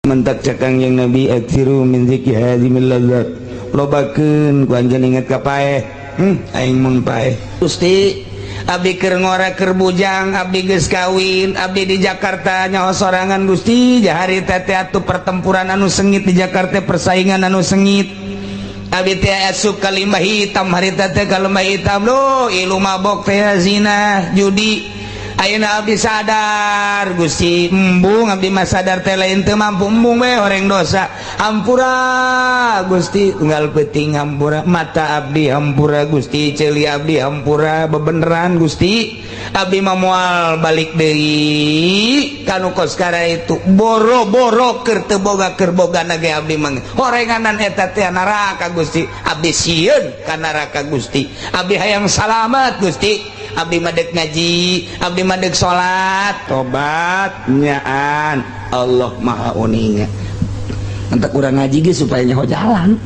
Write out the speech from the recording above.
Mentak cek Kangjeng Nabi, "Aksiru min zikri hazimil ladzat." Lobakeun ku anjeun inget ka paeh. Aing mun paeh, Gusti, abdi keur ngora, keur bujang, abdi geus kawin, abdi di Jakarta nyaho sorangan, Gusti. Jahari teh atuh pertempuran anu sengit di Jakarta, persaingan anu sengit. Abdi teh asup ka Lembah Hitam harita teh, ka Lembah Hitam lo ilu mabok teh, zina, judi. Ayeuna abdi sadar, Gusti, embung abdi mah sadar teh lain teu mampu, embung we horeng dosa. Hampura, Gusti, unggal peuting hampura, mata abdi hampura, Gusti, ceuli abdi hampura. Bebeneran, Gusti, abdi mah moal balik deui kanu kos itu. Boro-boro keur teu boga, keur boga ge abdi mah horenganan eta teh neraka, Gusti. Abdi sieun ka neraka, Gusti. Abdi hayang salamat, Gusti. Abdi mah dek ngaji, abdi mah dek salat. Tobat nyaan, Allah Maha uninga. Entak urang ngaji ge supaya nyaho jalan.